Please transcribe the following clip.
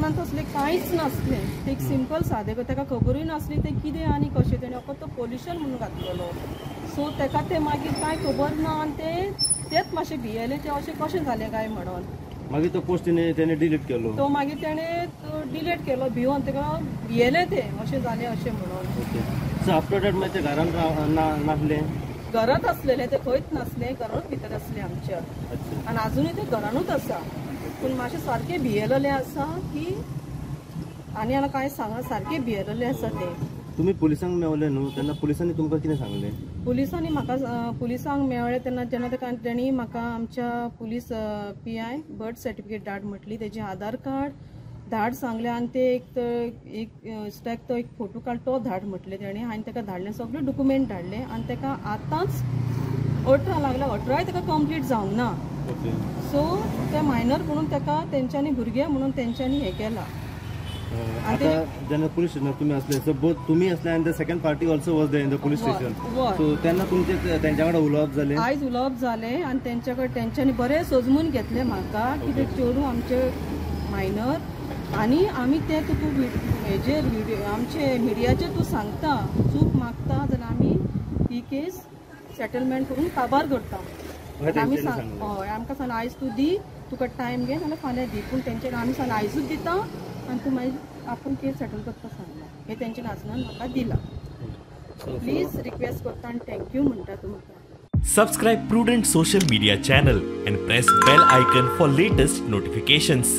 मनान तसलें कांयच नासलें. एक सिंपल सादें ताका खबरूय नासली तें कितें आनी कशें तेणें फकत तो पोल्युशन म्हणून घातलेलो. सो ताका तें मागीर कांय खबर ना आनी तें तेच मातशें भियेलें तें अशें कशें जालें काय म्हणून. मागीर तो पोस्ट तेणें डिलीट केलो. तो मागीर तेणें डिलीट केलो भियोन, ताका भियेलें तें अशें जालें अशें म्हणून. ओके, सो आफ्टर that मागीर ते घरान नासलें? घरांत आसलेलें तें, खंयच नासलें, घरांत भितर आसलें आमच्या. आनी आजुनूय तें घरानूच आसा, पूण मातशें सारकें भियेलेलें आसा की आनी आनी कांय सांगा, सारकें भियेलेलें आसा तें. तुमी पुलिसांक मेवले न्हू तेन्ना पुलिसांनी तुमकां कितें सांगलें? पुलिसांनी म्हाका पुलिसांक मेळ्ळे तेन्ना जेन्ना ताका तेणी म्हाका आमच्या पुलीस PI birth certificate धाड म्हटली, तेजें आधार कार्ड धाड सांगलें आनी ते एक स्टॅक तो एक फोटो काड तो धाड म्हटलें तेणी. हांवें ताका धाडलें, सगळे डॉक्युमेंट धाडले आनी ताका आतांच 18 लागल्या, 18 ताका कंप्लीट जावंक ना. सो ते मायनर म्हणून ताका तेंच्यांनी भुरगे म्हणून तेंच्यांनी हें केलां. आता जेन्ना पुलीस स्टेशनार तुमी आसले, सो बोथ तुमी आसले आनी the second party also was there in the police station, so तेन्ना तुमचे तेंच्या कडेन उलोवप जालें? आयज उलोवप जालें आनी तेंच्या कडेन तेंच्यांनी बरें सजमून घेतलें म्हाका की ते चेडूं आमचे मायनर आनी आमी ते तूं हेजेर व्हिडियो आमचे मिडियाचेर तूं सांगता, चूक मागता जाल्यार आमी ही केस सेटलमेंट करून काबार करता. आमी सांग हय आमकां सांगलें आयज तूं दी, तुका टायम घे नाल्यार फाल्यां दी, पूण तेंच्यानी आमी सांगलें आयजूच दिता आनी तूं मागीर आपूण केस सेटल करता सांगलां. हें तेंच्या नाचनान म्हाका दिलां. प्लीज रिक्वेस्ट करता आनी thank you म्हणटा तुमकां. Subscribe Prudent social media channel and press bell icon for latest notifications.